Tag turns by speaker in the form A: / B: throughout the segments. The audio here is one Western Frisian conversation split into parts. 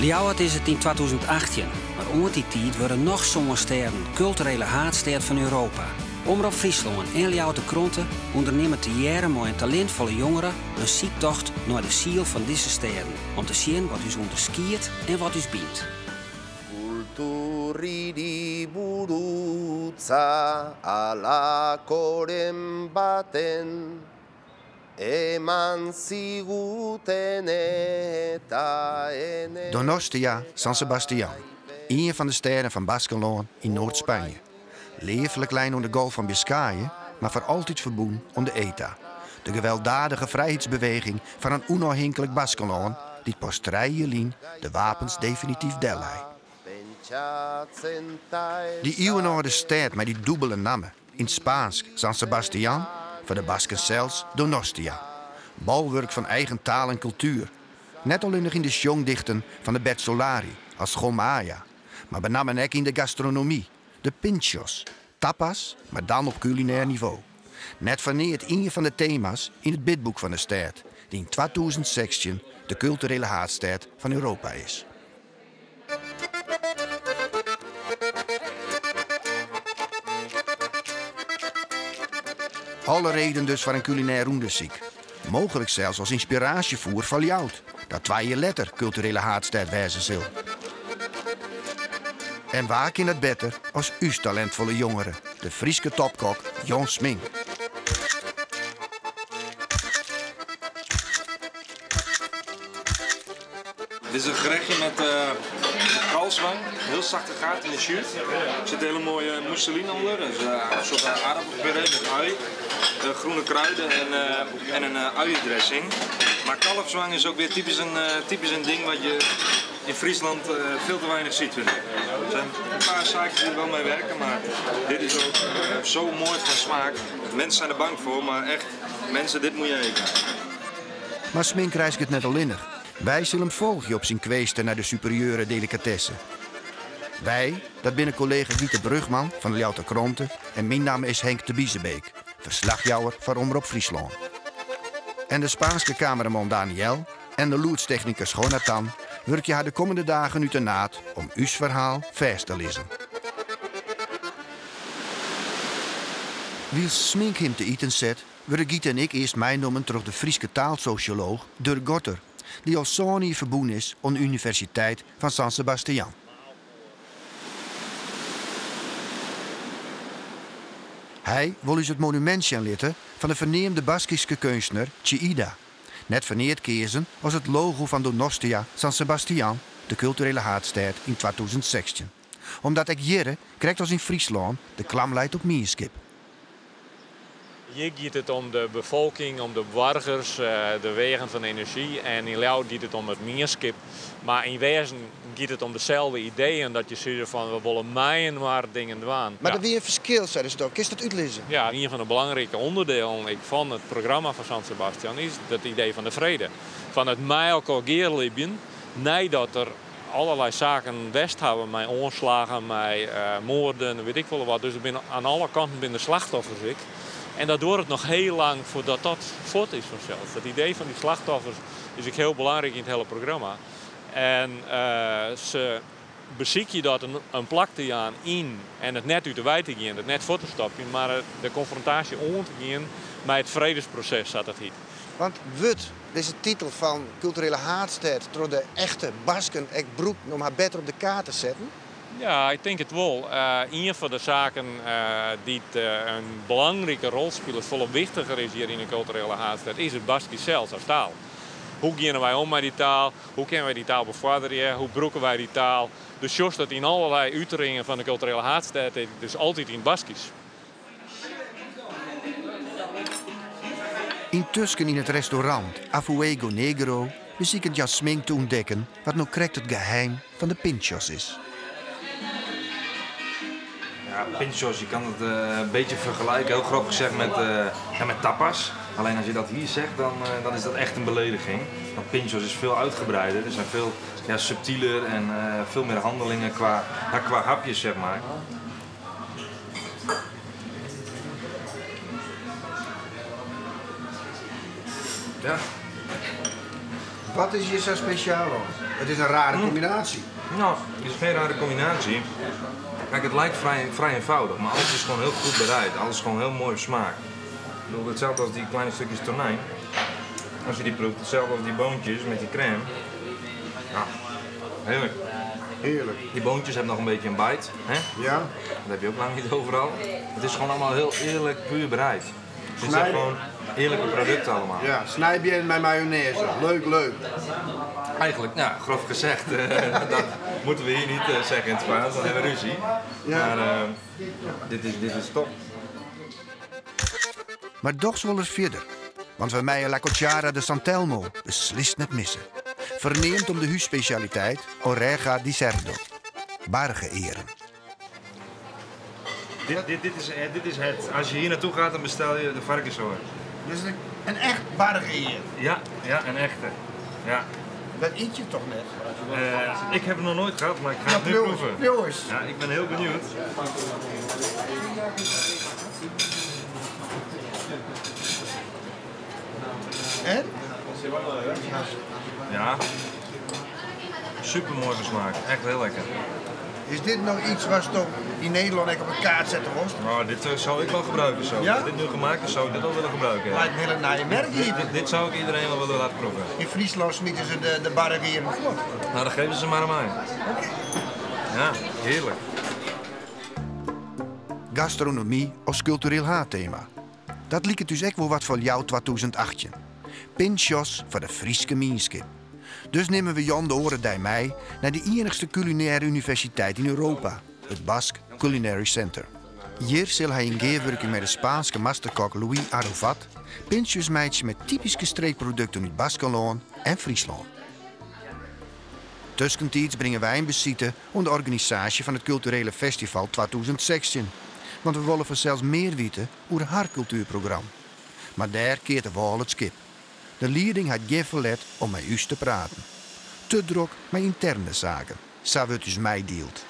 A: Ljouwert is it yn 2018, mar oant dy tiid wurde noch sân stêden kulturele haadstêd fan Europa. Omrop Fryslân en Ljouwerter Krante ûndernimme tegearre mei in talintfolle jongere in syktocht nei de siel fan dizze stêden om te sjen wat ús ûnderskiedt en wat ús bynt.
B: Kultur hiriburutza halakoren baten eman ziguten eta ene
C: Donostia, San Sebastián. Ien fan de stêden fan Baskenlân yn Noard-Spanje. Leaflik lein oan de Golf fan Biskaje, mar foar altyd ferbûn oan de ETA, de gewelddadige frijheidsbeweging foar in ûnôfhinklik Baskenlân, dy't pas trije jier lyn de wapens definityf dellei. Dy iuwenâlde stêd mei dy dûbele namme, yn it Spaansk San Sebastián, foar de Basken sels Donostia. Bolwurk fan eigen taal en kultuer. Net allinnich yn de sjongdichten fan de Bertsolari as Gomaia, mar benammen ek yn de gastronomy, de pintxos, tapas, mar dan op kulinêr nivo. Net foar neat ien fan de tema's yn it bidboek fan de stêd, dy't yn 2016 de kulturele haadstêd fan Europa is. Alle reden dus foar in kulinêr ûndersyk. Mooglik sels as ynspiraasjefoer foar Ljouwert, dat twa jier letter kulturele haadstêd wêze sil. En wa kin dat better as ús talintfolle jongere, de Fryske topkok Jon Smink.
D: Dit is een gerechtje met kalfswang, heel zachte gaard in de jus. Er zit een hele mooie mousseline onder, dus een soort aardappelpuree met ui, groene kruiden en een uiendressing. Maar kalfswang is ook weer typisch een ding wat je in Friesland veel te weinig ziet, vind ik. Er zijn een paar zaakjes die er wel mee werken, maar dit is ook zo mooi van smaak. Mensen zijn er bang voor, maar echt, mensen, dit moet je eten.
C: Mar Smink reizget net allinnich. Wy sille him folgje op syn kweeste nei de superieure delikatesse. Wy, dat binne kollega Giete Brugman fan de Ljouwerter Krante en myn namme is Henk te Biesebeek, ferslachjouwer foar Omrop Fryslân. En de Spaanske kameraman Daniel en de lûdstechnikus Jonathan wurkje har de kommende dagen út 'e naad om ús ferhaal fêst te lizzen. Wylst Smink him te iten set, wurde Giete en ik earst meinommen troch de Fryske taalsosjolooch Durk Gorter, dy't al sân jier ferbûn is oan de Universiteit fan San Sebastián. Hy wol ús it monumint sjen litte fan de ferneamde Baskyske keunstner Chillida, net foar neat keazen as it logo fan Donostia San Sebastián, de kulturele haadstêd yn 2016. Omdat ek hjirre, krekt as yn Fryslân, de klam leit op mienskip.
E: Hjir giet it om de befolking, om de boargers, de weagen fan enerzjy en yn Ljouwert giet it om it mienskip. Mar yn wêzen giet it om deselde ideeën, dat je sizze fan we wolle mei-inoar dingen dwaan.
C: Mar der wie in ferskil, seidest do. Kinst dat útlizze?
E: Ja, ien fan de belangrike ûnderdielen ek fan it programma fan San Sebastian is dat idee fan de frede. Fan it mei elkoar gearlibjen neidat der allerlei saken west hawwe mei oanslaggen, mei moarden, wit ik folle wat. Dus der binne oan alle kanten binne der slachtoffers ek. En dat duorret noch hiel lang foardat dat fuort is fansels. Dat idee fan dy slachtoffers is ek hiel belangryk yn it hiele programma. En se besykje dat in plak te jaan yn en it net út de wei te gean, it net fuort te stopjen, mar de konfrontaasje oan te gean mei it fredesproses, sa't dat hyt.
C: Want wurdt dizze titel fan kulturele haadstêd troch de echte Basken ek brûkt om har better op de kaart te setten?
E: Ja, ik tink it wol. Ien fan de saken dy't in belangrike rol spilet, folle wichtiger is hjir yn de kulturele haadstêd, is it Baskysk sels as taal. Hoe geane wy om mei dy taal? Hoe kinne wy dy taal befoarderje? Hoe brûke wy dy taal? Dus sjochst dat yn allerlei uteringen fan de kulturele haadstêd, dus altyd yn it Baskysk.
C: Yntusken yn it restaurant A Fuego Negro besiket Jan Smink te ûntdekken wat no krekt it geheim fan de pintxos is.
D: Ja, pintxos, je kan het een beetje vergelijken, heel grof gezegd, ja, met tapas. Alleen als je dat hier zegt, dan is dat echt een belediging. Want pintxos is veel uitgebreider, er zijn veel, ja, subtieler en veel meer handelingen ja, qua hapjes, zeg maar. Ja.
C: Wat is hjir sa spesjaal oan? It is in rare kombinaasje.
D: Nou, het is geen rare combinatie. Kijk, het lijkt vrij, vrij eenvoudig, maar alles is gewoon heel goed bereid. Alles is gewoon heel mooi op smaak. Ik bedoel, hetzelfde als die kleine stukjes tonijn. Als je die proeft, hetzelfde als die boontjes met die crème. Ja, heerlijk.
C: Heerlijk.
D: Die boontjes hebben nog een beetje een bite. Hè?
C: Ja?
D: Dat heb je ook lang niet overal. Het is gewoon allemaal heel eerlijk, puur bereid. Het zijn
C: Snijden.
D: gewoon eerlijke producten allemaal.
C: Ja, snijbien met mayonaise. Leuk, leuk.
D: Eigenlijk, nou, grof gezegd, dat moeten we hier niet zeggen in het Spaans, dan hebben we ruzie.
C: Ja.
D: Maar dit is top.
C: Mar dochs wol er fierder. Want we meie La Cuchara de San Telmo beslist net misse. Ferneamd om de hússpesjaliteit Oreja di Cerdo. Barge-earen.
D: Dit is het. Als je hier naartoe gaat, dan bestel je de varkensoor.
C: Dus een echt barge-ear.
D: Ja, ja, een echte. Ja.
C: Dat eet je toch net?
D: Ik heb het nog nooit gehad, maar ik ga het nu proeven.
C: Jongens.
D: Ja, ik ben heel benieuwd.
C: En?
D: Ja. Super mooi gesmaakt. Echt heel lekker.
C: Is dit nog iets wat toch in Nederland echt op een kaart zetten was?
D: Nou, dit zou ik wel gebruiken zo.
C: Ja?
D: Als dit nu gemaakt is, zou ik dit wel willen gebruiken. ja.
C: Lijkt me heel naar je merk hier.
D: Dit zou ik iedereen wel willen laten proeven.
C: In Friesland smieten ze de bargen hier vlot.
D: Nou, dan geven ze maar aan mij. Ja, heerlijk.
C: Gastronomie als cultureel haatthema. Dat liep het dus echt wel wat voor jou 2018. Pinchos voor de Frieske mienskip. Dus nemen we Jan de Oren mij naar de enigste culinaire universiteit in Europa, het Basque Culinary Center. Hier zal hij in gearwerking met de Spaanse masterkok Louis Arovat pintjes meidje met typische streekproducten uit Baskenland en Friesland. Tussentijds brengen wij een besite om de organisatie van het culturele festival 2016. Want we willen vanzelfs meer weten over haar cultuurprogramma. Maar daar keert de wal het schip. De leiding had geen verlet om met u te praten. Te druk met interne zaken. Zo wordt dus mij deelt.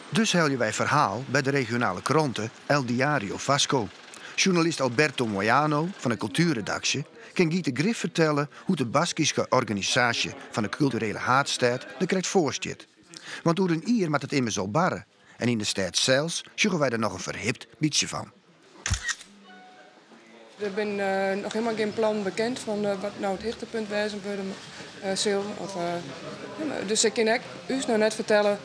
C: Dus heljen wij verhaal bij de regionale kranten El Diario Vasco. Journalist Alberto Moyano van de cultuurredactie kan Giete Grif vertellen hoe de Baskische organisatie van de culturele haatstad de krijgt voorzit. Want door een ier moet het immers al barren. En in de stad zelfs zoeken wij er nog een verhipt beetje van.
F: Er ben nog helemaal geen plan bekend van wat nou het hichtepunt wezen worden sil. Of, ja, maar dus ik kan ek u nou net vertellen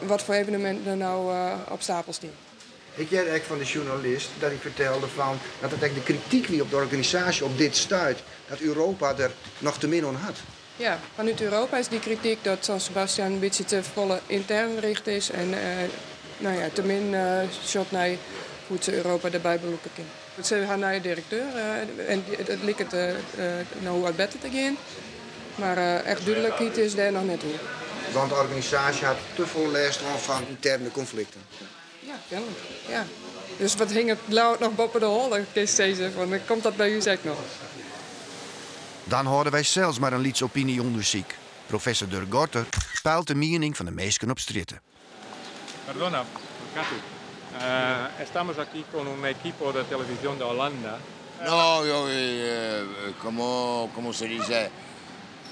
F: wat voor evenementen er nou op stapel staan.
C: Ik hoorde echt van de journalist dat ik vertelde van dat het echt de kritiek wie op de organisatie op dit stuit, dat Europa er nog te min aan had.
F: Ja, vanuit Europa is die kritiek dat San Sebastian een beetje te volle intern gericht is en te min shot naar hoe ze Europa erbij beloeken kan. Ze hebben haar nieuwe directeur en het lijkt het nou wat beter te gaan. Maar echt duidelijkheid is daar nog net hoe.
C: Want de organisatie had te veel last van interne conflicten.
F: Ja, kennelijk. Ja. Dus wat hing het blauw nog boven de hol? Dan kun je steeds zeggen van, komt dat bij u zeg nog?
C: Dan houden wij zelfs maar een lieds opinieonderzoek. Professor Durk Gorter peilt de mening van de meesten op stritten.
E: Perdona, Katu. Estamos aquí con un equipo de televisión de Holanda.
G: No, yo como se dice,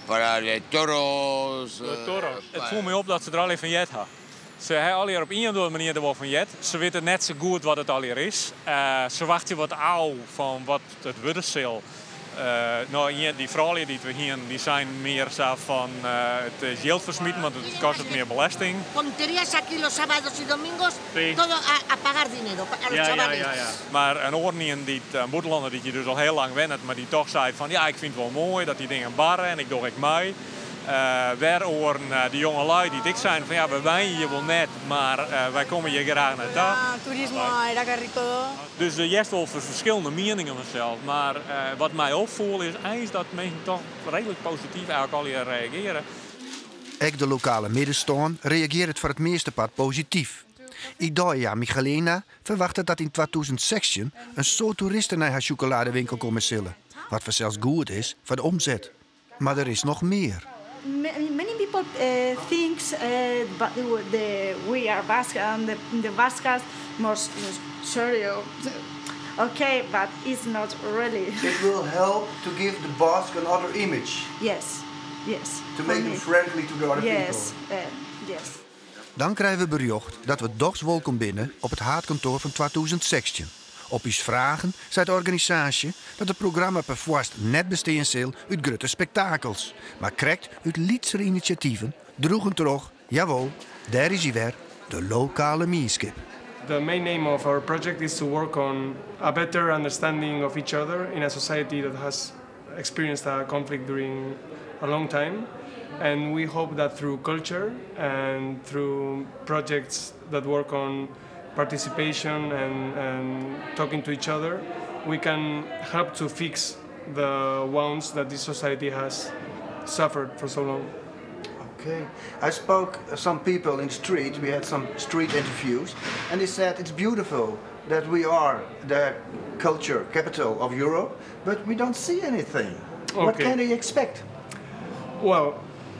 G: para de toros,
E: De toros. Het voelt me op dat ze er al even van jet hebben. Ze hebben al hier op een of andere manier er wel van jet. Ze weten net zo goed wat het al hier is. Ze wachten wat ouw van wat het worden zal. Nou, die vrouwen die we hier, die zijn meer zo van het is geld versmieten, want het kost het meer belasting.
H: Tonterías aquí los sábados y domingos,
E: Sí.
H: todo a pagar dinero, a los chavales.
E: Maar een oornien die het, een boetenlander die je dus al heel lang wennet, maar die toch zei van ja, ik vind het wel mooi dat die dingen barren en ik doe ik mee. Waar oren die jonge lui die dik zijn van ja, we wijnen je wel net, maar wij komen je graag naar daar.
I: Ja, toerisme, erakarriko.
E: Dus er is wel verschillende meningen vanzelf, maar wat mij opviel is eigenlijk dat mensen toch redelijk positief eigenlijk al hier reageren.
C: Ook de lokale middenstand reageert voor het meeste part positief. Idoia Michalena verwacht dat in 2016 een soort toeristen naar haar chocoladewinkel komen zullen. Wat vanzelfs goed is voor de omzet. Maar er is nog meer.
I: Many people thinks but the we are Basque and the Basques most serious. Okay, but it's not really.
C: It will help to give the Basque another image.
I: Yes, yes.
C: To make them friendly to the other
I: yes,
C: people.
I: Yes.
C: Dan krije we berjocht dat we dochs wolkom binne op it haadkantoar fan 2016. Op ús fragen seit de organisaasje dat it programma perfoarst net bestean sil út grutte spektakels, mar krekt út lytsere inisjativen, droegen troch, jawol, dêr is hy wer, de lokale mienskip.
J: The main aim of our project is to work on a better understanding of each other in a society that has experienced a conflict during a long time. And we hope that through culture and through projects that work on participation and talking to each other, we can help to fix the wounds that this society has suffered for so long.
C: Okay. I spoke some people in the street, we had some street interviews, and they said it's beautiful that we are the culture capital of Europe, but we don't see anything. What can they expect?
J: Well,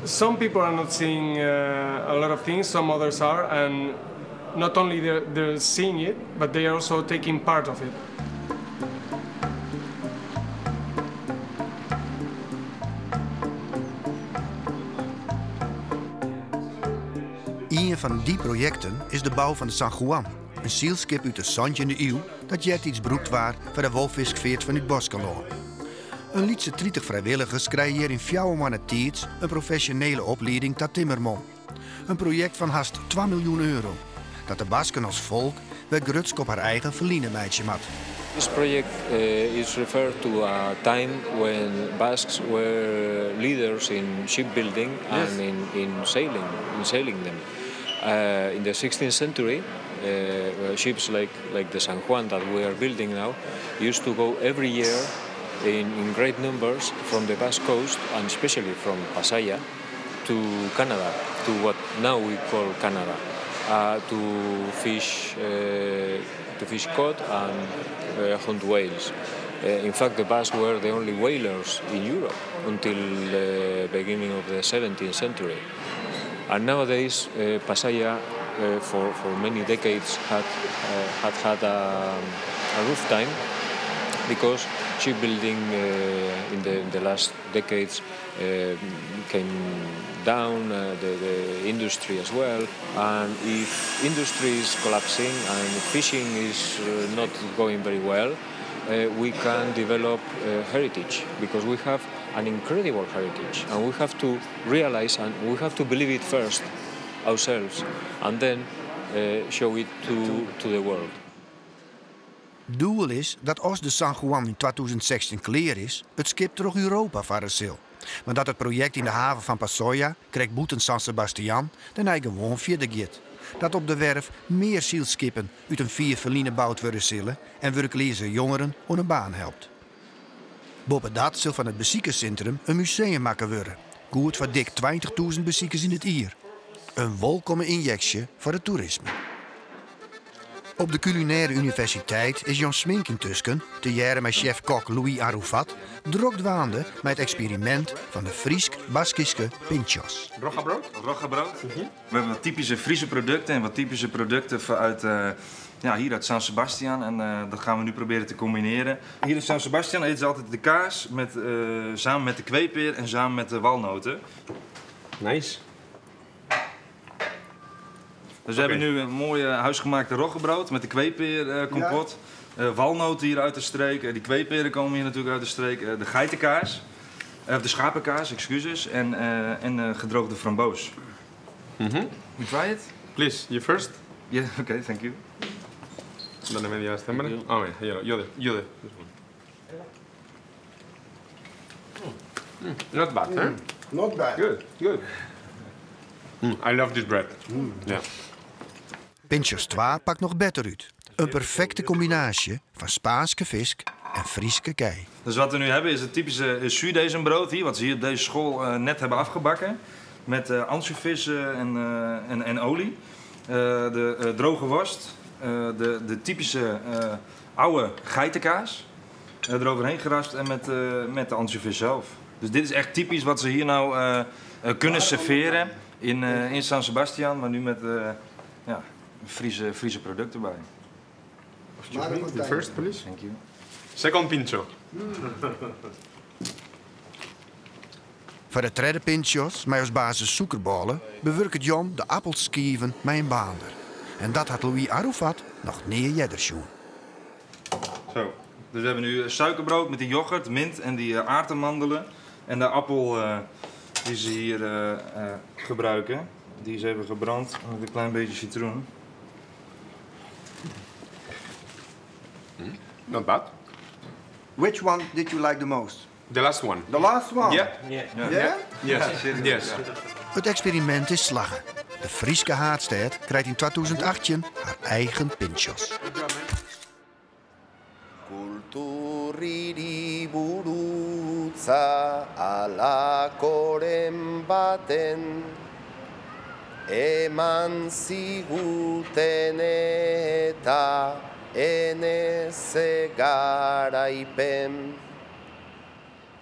J: some people are not seeing a lot of things, some others are, and not only they're seeing it, but they are also taking part of it.
C: Een fan dy projekten is de bou fan de San Juan, in sylskip út de 17e iuw dat eartiids brûkt waard foar de walfiskfeart fanút Baskelân. In lytse 30 frijwilligers krije hjir yn 4 moanne tiid in profesjonele oplieding ta timmerman. In projekt fan hast 2 miljoen euro, dat de Basken as folk wer grutsk op har eigen ferline meitsje moat.
K: This project is referred to a time when Basques were leaders in shipbuilding and in sailing them. In the 16th century, ships like the San Juan that we are building now used to go every year in great numbers from the Basque coast and especially from Pasaia to Canada, to what now we call Canada, to fish cod and hunt whales. In fact, the Basques were the only whalers in Europe until the beginning of the 17th century. And nowadays, Pasaia, for many decades, had had a rough time because shipbuilding in the last decades came down, the industry as well. And if industry is collapsing and fishing is not going very well, we can develop heritage, because we have an incredible heritage, and we have to realize and we have to believe it first ourselves, and then show it to the world.
C: Doel is dat as de San Juan yn 2016 klear is, it skip troch Europa farre sil. Mar dat it projekt yn de haven fan Pasaia, krekt bûten San Sebastian, dêrnei gewoan fierder giet. Dat op de werf mear sylskippen út in fier ferline boud wurde sille en wurkleaze jongeren oan in baan helpt. Boppedat sil fan it besikerssintrum in museum makke wurde. Goed foar dik 20.000 besikers yn it jier. In wolkomme ynjeksje foar it toerisme. Op de Culinaire Universiteit is Jan Smink yntusken, tegearre mei chef-kok Louis Aroufat, drok dwaande mei it eksperimint fan de Frysk-Baskyske pinchos.
D: Roggebrood? Roggebrood. We hebben wat typische Friese producten en wat typische producten vanuit, ja, hier uit San Sebastian. En dat gaan we nu proberen te combineren. Hier in San Sebastian eten ze altijd de kaas samen met de kweepeer en samen met de walnoten.
L: Nice.
D: Dus we hebben nu een mooie huisgemaakte roggebrood met de kweepeer kompot. Walnoten hier uit de streek. Die kweeperen komen hier natuurlijk uit de streek. De geitenkaas. De schapenkaas, excuses. En gedroogde framboos. We try it?
L: Please, you first.
D: Yeah, okay, thank you.
L: Dale media este hombre. Oh, yeah, yo, yo de, yo de. This one. Not bad, huh?
C: Not bad.
L: Good, good. I love this bread. Yeah.
C: Pinchos 2 pakt noch better út. In perfekte kombinaasje fan Spaanske fisk en Fryske kij.
D: Dus wat we nu hebben is het typische zuurdesembrood hier, wat ze hier op deze school net hebben afgebakken. Met ansjovis en olie. De droge worst, de typische oude geitenkaas. Eroverheen geraspt en met de ansjovis zelf. Dus dit is echt typisch wat ze hier nou kunnen serveren in San Sebastian, maar nu met Friese producten bij.
L: Excuse me, the first, please. Thank you. Second pincho.
C: Foar de tredde pintxos, mei as basis sûkerbôle, bewurket Jan de appelskiven mei in baander. En dat hat Louis Arroufat noch nea earder sjoen.
D: Zo, dus we hebben nu suikerbrood met die yoghurt, mint en die aardamandelen. En de appel die ze hier gebruiken, die is even gebrand met een klein beetje citroen.
L: Not bad.
M: Which one did you like the most?
L: The last one.
M: The last one?
L: Yeah.
M: Yeah?
L: Yeah? Yes. Yes.
C: It eksperimint is slagge. De Fryske haadstêd krijt yn 2018 har eigen pintxos.
B: Kultur hiriburutza halakoren baten eman ziguten eta ene ze garaipen.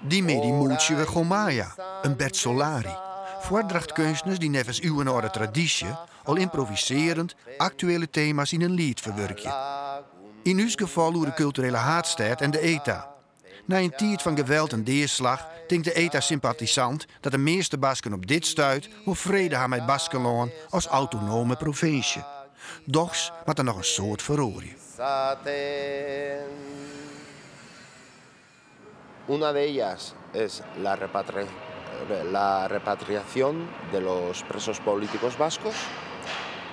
C: Dy middei moetsje we Gomaia, in bertsolari. Foardrachtkeunstners dy't neffens iuwenâlde tradysje al ymprovisearjend aktuele tema's yn in liet ferwurkje. Yn ús gefal oer de kulturele haadstêd en de ETA. Nei in tiid fan geweld en deaslach tinkt de ETA-sympatisant dat de measte Basken op dit stuit wol frede ha mei Baskenlân as autonome provinsje. Dochs moat der noch in soad feroarje.
B: Una de ellas es la, la repatriación de los presos políticos vascos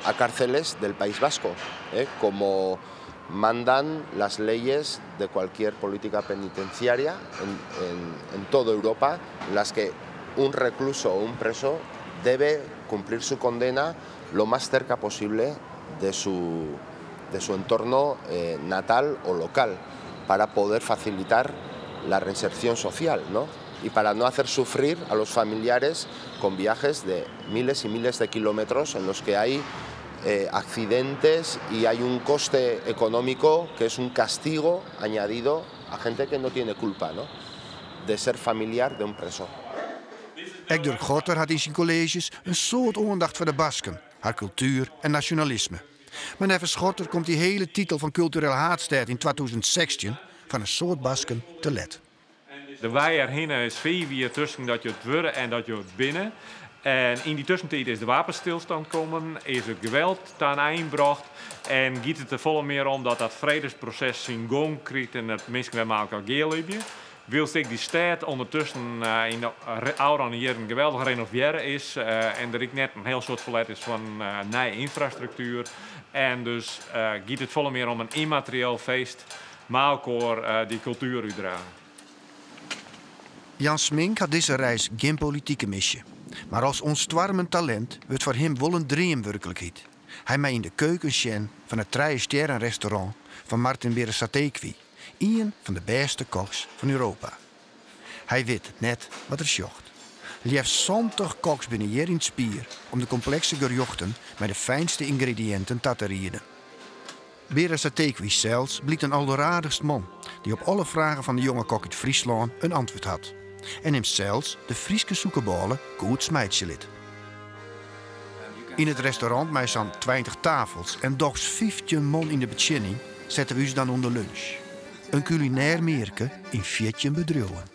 B: a cárceles del País Vasco, ¿eh? como mandan las leyes de cualquier política penitenciaria en, en, toda Europa, en las que un recluso o un preso debe cumplir su condena lo más cerca posible de su entorno natal o local para poder facilitar la reinserción social, ¿no? Y para no hacer sufrir a los familiares con viajes de miles y miles de kilómetros en los que hay accidentes y hay un coste económico que es un castigo añadido a gente que no tiene culpa, ¿no? de ser familiar de un preso.
C: Ek Durk Gorter hat yn syn kolleezjes in soad oandacht foar de Basken, har kultuer en nasjonalisme. Mar neffens Gorter komt dy hiele titel fan kulturele haadstêd yn 2016 foar in soad Basken te let.
E: De wei derhinne is 5 jier tusken dat je it wurde en dat je it binne. En yn dy tuskentiid is de wapenstilstân kommen, is it geweld ta in ein brocht en giet it der folle mear om dat dat fredesproses syn gong krijt en dat minsken wer mei elkoar gearlibje. Wylst ek dy stêd ûndertusken yn de ôfrûne jierren geweldich renovearre is en der ek net in hiel soad ferlet is fan nije ynfrastruktuer. En dus giet it folle mear om in ymmaterieel feest, mei elkoar dy kultuer útdrage.
C: Jan Smink hat dizze reis gjin politike misje. Mar as oanstoarmend talint wurdt foar him wol in dream wurklikheid. Hy mei yn de keuken sjen fan it trije stjerren restaurant fan Martin Berasategui, ien fan de bêste koks fan Europa. Hy wit net wat er sjocht. Leafst 70 koks binne hjir yn 't spier om de komplekse gerjochten mei de fynste yngrediïnten ta te rieden. Berasategui sels blykt in alderaardichst man, dy't op alle fragen fan de jonge kok út Fryslân in antwurd hat. En himsels de Fryske sûkerbôle goed smeitsje lit. Yn it restaurant mei sa'n 20 tafels en dochs 15 man yn de betsjinning sette we ús dan oan de lunch. In kulinêr mearke yn 14 bedriuwen.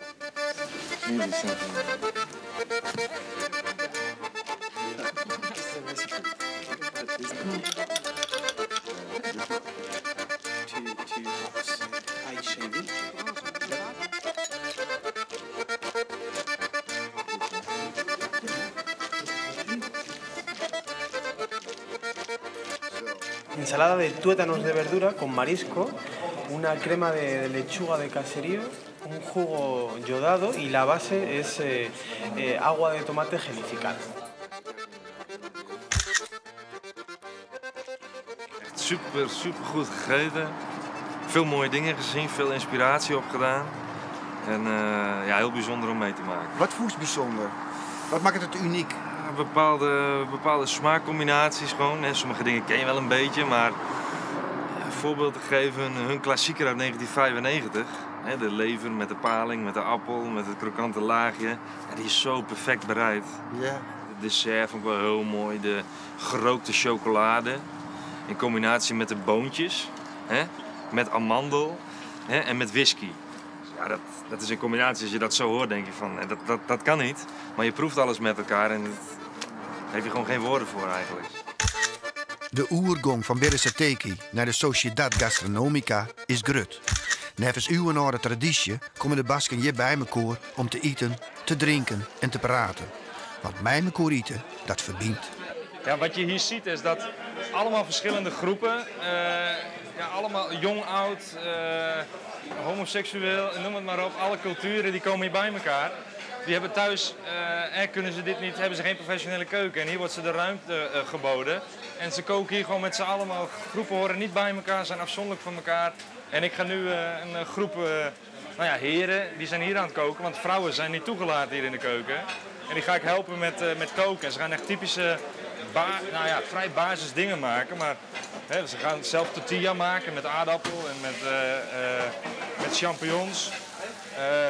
J: Ensalada de tuétanos de verdura con marisco, una crema de lechuga de caserío, un jugo yodado y la base es agua de tomate gelificada.
D: Echt super, super goed gegeten. Veel mooie dingen gezien, veel inspiratie opgedaan. En ja, heel bijzonder om mee te maken.
M: Wat voelt bysûnder? Wat makket it unyk?
D: Ja, bepaalde smaakcombinaties gewoon. En sommige dingen ken je wel een beetje, maar ja, een voorbeeld te geven, hun klassieker uit 1995. Hè, de lever met de paling, met de appel, met het krokante laagje. Ja, die is zo perfect bereid. Het dessert vond ik wel heel mooi. De gerookte chocolade in combinatie met de boontjes. Hè? Met amandel hè, en met whisky. Ja, dat, dat is een combinatie. Als je dat zo hoort, denk je van, dat, dat, dat kan niet. Maar je proeft alles met elkaar en daar heb je gewoon geen woorden voor eigenlijk.
C: De oergong fan Berasategui nei de Sociedad Gastronómica is grut. Neffens iuwenâlde tradysje komme de Basken hjir by mekoar om te iten, te drinken en te praten. Want mei mekoar ite, dat ferbynt.
D: Ja, wat je hier ziet is dat allemaal verschillende groepen, uh, ja, allemaal jong, oud, uh, homoseksueel, noem het maar op, alle culturen die komen hier bij elkaar. Die hebben thuis, uh, kunnen ze dit niet, hebben ze geen professionele keuken. En hier wordt ze de ruimte geboden. En ze koken hier gewoon met z'n allemaal. Groepen horen niet bij elkaar, zijn afzonderlijk van elkaar. En ik ga nu een groep nou ja, heren, die zijn hier aan het koken, want vrouwen zijn niet toegelaten hier in de keuken. En die ga ik helpen met, met koken. En ze gaan echt typische, nou ja, vrij basis dingen maken. Maar hè, ze gaan zelf tortilla maken met aardappel en met, met champignons.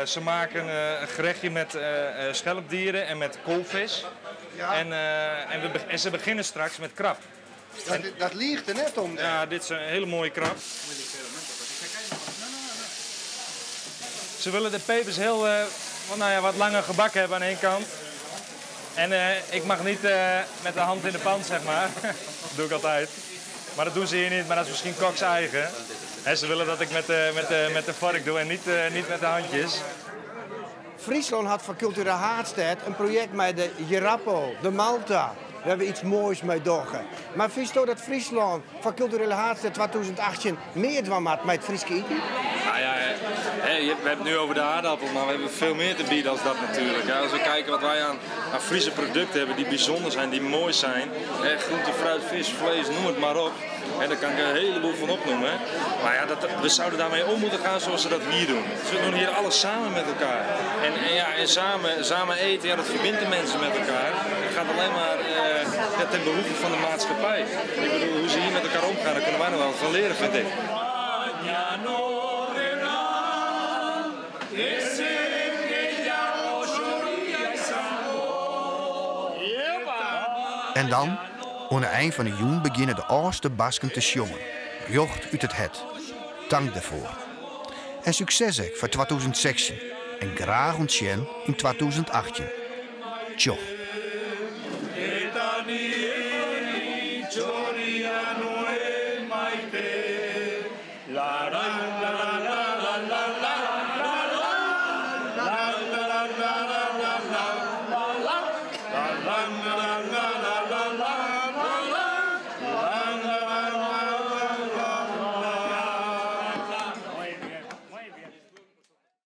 D: Ze maken een gerechtje met schelpdieren en met koolvis. Ja. En, en, we, en ze beginnen straks met krab.
M: Dat, dat liegt er net om.
D: Ja, dit is een hele mooie krab. Ze willen de pepers heel nou ja, wat langer gebakken hebben aan één kant. En ik mag niet met de hand in de pan, zeg maar. dat doe ik altijd. Maar dat doen ze hier niet, maar dat is misschien koks eigen. He, ze willen dat ik met de, met de, met de vork doe en niet, niet met de handjes.
M: Fryslân hat foar Kulturele Haadstêd in projekt mei de Jerappel, de Malta. We hawwe iets moais mei dogge. Mar fynsto dat Fryslân foar Kulturele Haadstêd 2018 mear dwaan moat mei it Fryske iten?
D: Nou ja, we hebben het nu over de aardappel, maar we hebben veel meer te bieden als dat natuurlijk. Als we kijken wat wij aan, aan Friese producten hebben die bijzonder zijn, die mooi zijn. Hè, groente, fruit, vis, vlees, noem het maar op. En daar kan ik een heleboel van opnoemen. Maar ja, dat, we zouden daarmee om moeten gaan zoals ze dat hier doen. Ze doen hier alles samen met elkaar. En, en ja, en samen, samen eten, ja, dat verbindt de mensen met elkaar. Het gaat alleen maar ja, ten behoeve van de maatschappij. Ik bedoel, hoe ze hier met elkaar omgaan, daar kunnen wij nog wel van leren, vind ik.
C: En dan, oan 'e ein fan 'e jûn begjinne de âldste Basken te sjongen. Rjocht út it hert. Tank dêrfoar. En sukses ek foar 2016 en graach oant sjen yn 2018. Tsjoch.